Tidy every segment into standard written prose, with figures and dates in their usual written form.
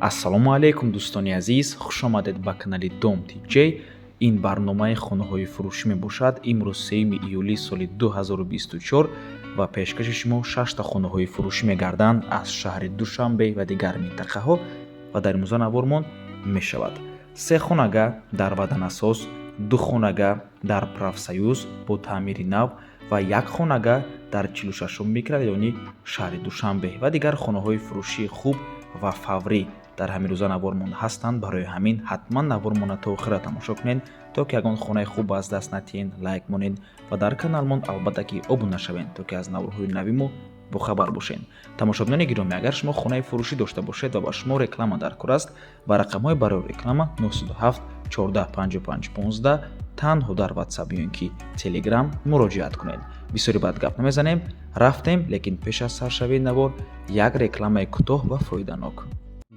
Ассалому алайкум, дӯстони азиз, хушомадед ба канали Дом ТҶ. Ин барномаи хонаҳои фурӯшӣ мебошад. Имрӯз 3 июли соли 2024 ва пешкаши шумо шашта хонаҳои фурӯшӣ мегарданд аз шаҳри Душанбе ва дигар минтақаҳо ва дар имрӯза навормон мешавад. Се хонага дар Ватанасоз, ду хонага дар Профсоюз бо таъмири нав ва як хонага дар 46 микрорайони шаҳри Душанбе ва дигар хонаҳои фурӯшии хуб ва фаврӣ дар ҳамин рӯза навормон ҳастанд. Барои ҳамин ҳатман навормонро то охира тамошо кунед, то ки ягон хонаи хуб аз даст натиҳед, лайк монед ва дар каналмон албатта ки обуна шавед, то ки аз наворҳои нави мо бохабар бошед. Тамошобинони гиромӣ, агар шумо хонаи фурӯшӣ дошта бошед ва ба шумо реклама дар кор аст, ба рақамҳои барои реклама 907 14 55 15 танҳо дар WhatsApp ё ин ки Telegram муроҷиат кунед. Бисёри баъд гап намезанем, рафтем, лекин пеш аз саршавии навор як рекламаи кӯтоҳ ва фоиданок.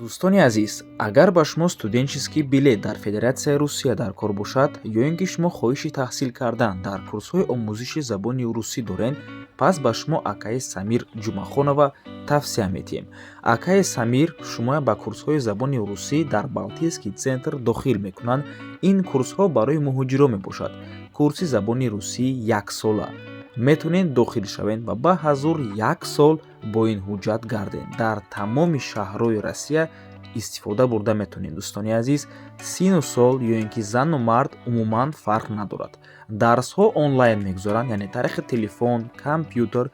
Дӯстони азиз, агар ба шумо студенческий билет дар Федератсияи Русия дар кор бошад ё ин ки шумо хоҳиши таҳсил кардан дар курсҳои омӯзиши забони русӣ доред, пас ба шумо акаи Самир Ҷумъахонова тавсия медиҳем. Акаи Самир шумоя ба курсҳои забони русӣ дар Балтийский центр дохил мекунанд. Ин курсҳо барои муҳоҷирон мебошад. Курси забони русӣ яксола. Метавонед дохил шавед ва ба ҳазур як сол бо ин ҳуҷҷат гардед. Дар тамоми шаҳрҳои Россия истифода бурда метавонед. Дӯстони азиз, сину сол ё ин ки зану мард умуман фарқ надорад. Дарсҳо онлайн мегузаранд, яъне тариқи телефон, компютер.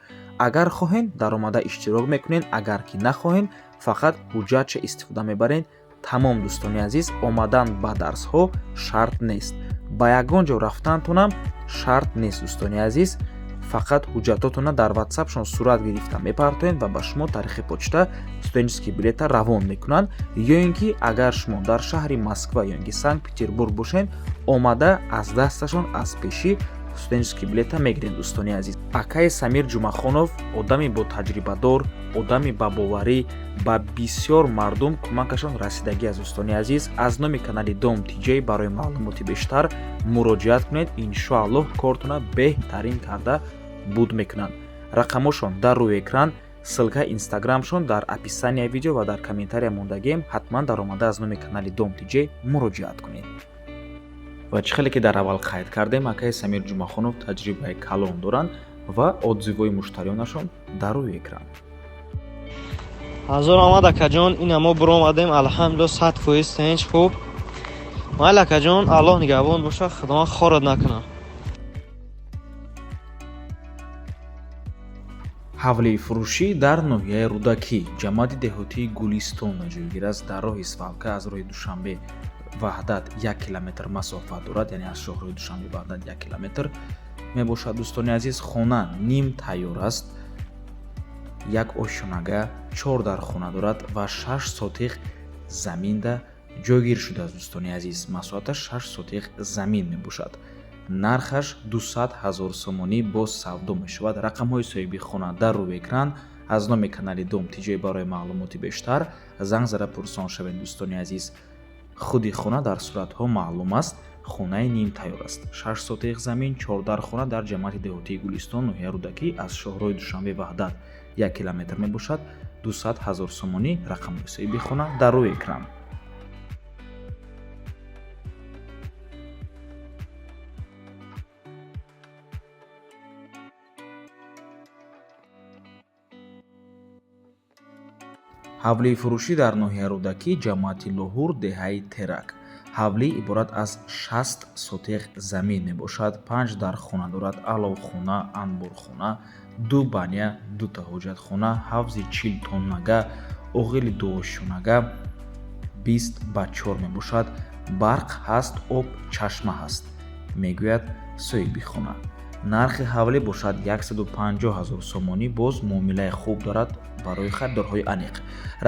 Агар хоҳед, даромада иштирок мекунед, агар ки нахоҳед, фақат ҳуҷҷатша истифода мебаред. Тамом, дӯстони азиз, омадан ба дарсҳо шарт нест. Ба ягон ҷо рафтантонам шарт нест, дӯстони азиз. Фақат ҳуҷҷатотонро дар ватсапшон сурат гирифта мепартоед ва ба шумо тариқи почта студенческий билета равон мекунанд. Ё ин ки агар шумо дар шаҳри Москва ё ин ки Санкт Петербург бошед, омада аз дасташон аз пешӣ студенческий билета мегиред. Дӯстони азиз, акаи Самир Ҷумъахонов одами ботаҷрибадор, одами бабоварӣ, ба бисёр мардум кӯмакашон расидагӣ аст. Дӯстони азиз, аз номи канали Дом ТҶ барои маълумоти бештар муроҷиат кунед. Иншоаллоҳ, кортона беҳтарин карда буд мекунанд. Рақамошон дар рӯи экран, ссылкаи инстаграмшон дар описанияи видео ва дар комментария мондагием. Ҳатман даромада аз номи канали Дом ТҶ муроҷиат кунед. Ва чӣ хеле ки дар аввал қайд кардем, акаи Самир Ҷумъахонов таҷрибаи калон доранд ва отзывои муштариёнашон дар рӯи экран. Ҳазор омад, акаҷон. Ина мо биромадем, алҳамдулилла, 100% тинч, хуб. Майли, акаҷон, Аллоҳ нигаҳбон боша, Худованд хорат накунад. Ҳавлии фурӯшӣ дар ноҳияи Рӯдакӣ, ҷамоати деҳотии Гулистон ҷойгир аст. Дар роҳи свалка аз роҳи Душанбе Ваҳдат 1 километр масофа дорад, яъне аз шоҳроҳи Душанбе Ваҳдат 1 километр мебошад. Дӯстони азиз, хона ним тайёр аст, як ошёнага, чор дархона дорад ва 6 сотих заминда ҷойгир шудааст. Дӯстони азиз, масоҳаташ 6 сотих замин мебошад. Нархаш 200 000 сомонӣ, боз савдо мешавад. Рақамҳои соҳиби хона дар рӯи экран. Аз номи канали Дом ТҶ барои маълумоти бештар занг зада пурсон шавед. Дӯстони азиз, худи хона дар суратҳо маълум аст, хонаи нимтайёр аст. 6 сотих замин, чор дархона дар ҷамоати деҳотии Гулистон, ноҳияи Рӯдакӣ, аз шоҳроҳи Душанбе Ваҳдат 1 километр мебошад. 200 000 сомонӣ. Рақамҳои соҳиби хона дар рӯи экран. Ҳавлии фурӯшӣ дар ноҳияи Рӯдакӣ, ҷамоати Лоҳур, деҳаи Терак. Ҳавлӣ иборат аз 60 сотих замин мебошад, панҷ дархона дорад, аловхона, анборхона, ду баня, дута ҳоҷатхона, ҳавзи 40 тоннага, оғили дуошёнага, 20 ба 4 мебошад. Барқ ҳаст, об чашма ҳаст, мегӯяд соҳиби хона. Нархи ҳавлӣ бошад 150 000 сомонӣ, боз муомилаи хуб дорад барои харидорҳои аниқ.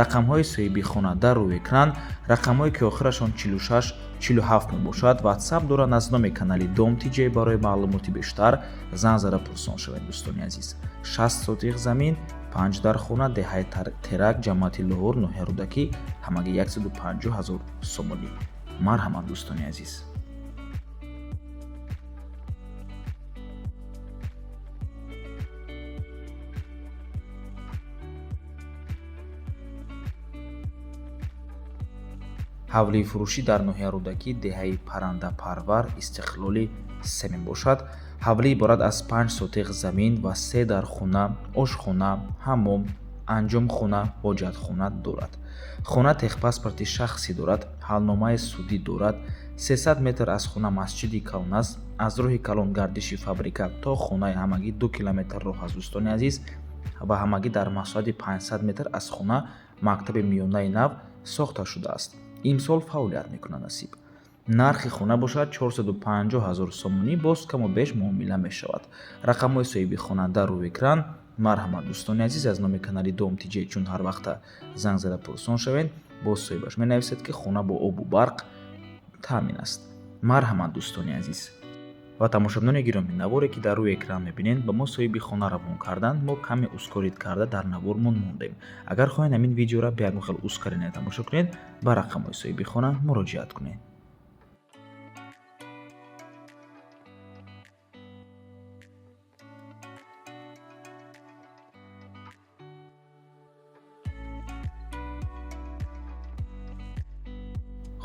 Рақамҳои соҳиби хона дар рӯи экран, рақамҳое ки охирашон 46 47 мебошад, ватсап доранд. Аз номи канали Дом ТҶ барои маълумоти бештар занг зада пурсон шавед. Дӯстони азиз, 60 сотих замин, панҷ дархона, деҳаи Терак, ҷамоати Лоҳур, ноҳияи Рӯдакӣ, ҳамагӣ 150 000 сомонӣ. Марҳамат, дӯстони азиз. Ҳавлии фурӯшӣ дар ноҳияи Рӯдакӣ, деҳаи Паррандапарвар, Истиқлоли се мебошад. Ҳавлӣ иборат аз 5 сотиқ замин ва 3 дархона, ошхона, ҳаммом, анҷомхона, ҳоҷатхона дорад. Хона техпаспорти шахсӣ дорад, ҳалномаи судӣ дорад. 300 метр аз хона масҷиди калон аст. Аз роҳи калон гардиши фабрика то хонаи ҳамагӣ 2 километр роҳ аст, дӯстони азиз, ва ҳамагӣ дар масоҳати 500 метр аз хона мактаби миёнаи нав сохта шудааст. Имсол фаъолият мекунад насиб. Нархи хона бошад 450 ҳазор сомонӣ, боз каму беш муомила мешавад. Рақамҳои соҳиби хона дар рӯи экран. Марҳамат, дӯстони азиз, аз номи канали Дом ТЖ чун ҳар вақта занг зада пурсон шавед, боз соҳибаш менависад, ки хона бо обу барқ таъмин аст. Марҳамат, дӯстони азиз. Ва тамошобинони гиромӣ, наворе ки дар рӯи экран мебинед, ба мо соҳиби хона равон карданд, мо каме ускорить карда дар навормон мондем. Агар хоҳед ҳамин видеоро бе ягон хел ускорение тамошо кунед, ба рақамҳои соҳиби хона муроҷиат кунед.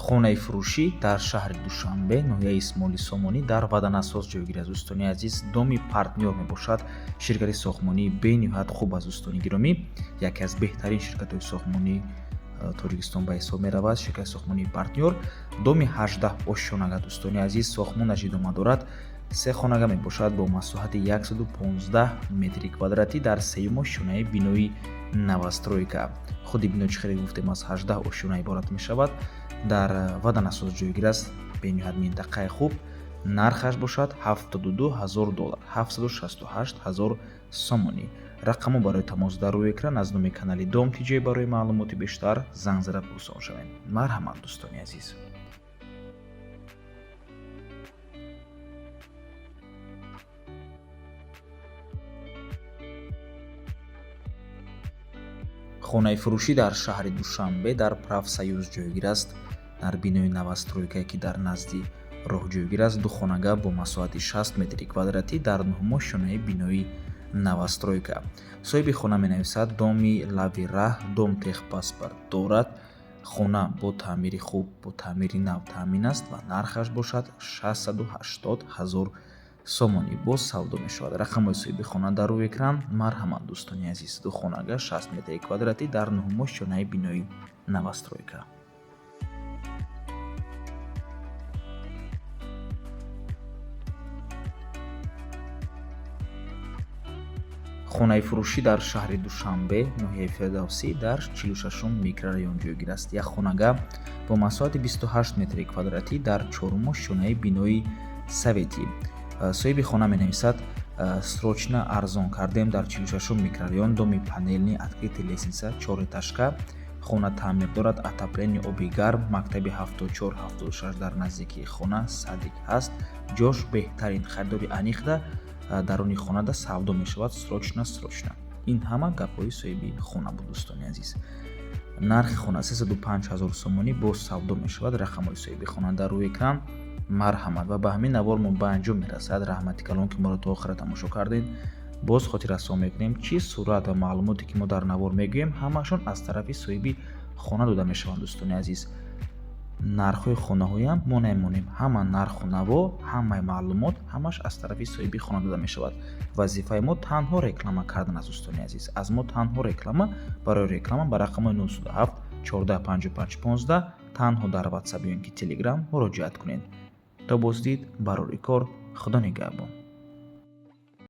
Хонаи фурӯшӣ дар шаҳри Душанбе, ноҳияи Исмоили Сомонӣ, дар Ваданасоз ҷойгир аст. Дӯстони азиз, доми партнёр мебошад. Ширкати сохтмонии бениҳоят хуб аст, дӯстони гиромӣ. Яке аз беҳтарин ширкатҳои сохтмонии Тоҷикистон ба ҳисоб меравад. Ширкати сохтмонии партнёр. Доми 18 ошёнага, дӯстони азиз, сохтмонаш идома дорад. 3 хонага мебошад бо масоҳати 115 метри квадратӣ дар сеюм ошёнаи бинои новостройка. Худи бино, чӣ хеле гуфтем, аз 18 ошёна иборат мешавад. Дар Ваданасоз ҷойгир аст, бениҳоят минтақаи хуб. Нархаш бошад 72 ҳазор доллар, 768 ҳазор сомонӣ. Рақамҳо барои тамос дар рӯи экран. Аз номи канали Дом ТЖ барои маълумоти бештар занг зада пурсон шавед. Марҳамат, дӯстони азиз. Хонаи фурӯшӣ дар шаҳри Душанбе дар Профсоюз ҷойгир аст. Дар бинои новостройкае, ки дар назди роҳ ҷойгир аст, ду хонага бо масоҳати 60 метри квадратӣ дар нуҳум ошёнаи бинои новостройка. Соҳиби хона менависад: доми лави раҳ, дом техпаспорт дорад, хона бо таъмири хуб, бо таъмири нав таъмин аст ва нархаш бошад 680 ҳазор сомонӣ, боз савдо мешавад. Рақамҳои соҳиби хона дар рӯи экран. Марҳамат, дӯстони азиз, ду хонага 60 метри квадратӣ дар нуҳум ошёнаи бинои новостройка. Хонаи фурӯшӣ дар шаҳри Душанбе, ноҳияи Фирдавсӣ, дар 46-ум микрорайон ҷойгир аст. Як хонага бо масоҳати 28 метри квадратӣ дар чорум ошёнаи бинои советӣ. Соҳиби хона менависад: срочно арзон кардем дар 46-ум микрорайон, доми панельный, открытый лестница, 4 этажка. Хона таъмир дорад, отопление, оби гарм, мактаби 74-76 дар наздикии хона, садик ҳаст. Ҷош беҳтарин, харидори аниқда даруни хонада савдо мешавад, срочно, срочно. Ин ҳама гапҳои соҳиби хона буд, дӯстони азиз. Нархи хона 305 ҳазор сомонӣ, боз савдо мешавад. Рақамҳои соҳиби хона дар рӯи экран. Марҳамат. Ва ба ҳамин навор мо ба анҷом мерасад. Раҳмати калон, ки моро то охира тамошо кардед. Боз хотиррасон мекунем, чӣ сурат ва маълумоте ки мо дар навор мегӯем, ҳамашон аз тарафи соҳиби хона дода мешаванд, дӯстони азиз. Нархҳои хонаҳоям мо намемонем, ҳама нарху наво, ҳамаи маълумот ҳамаш аз тарафи соҳиби хона дода мешавад. Вазифаи мо танҳо реклама кардан аст, дӯстони азиз. Аз мо танҳо реклама. Барои реклама ба рақамҳои 907 14 55 15 танҳо дар WhatsApp ё ин ки Telegram муроҷиат кунед. То боздид, барори кор, Худо нигаҳбон.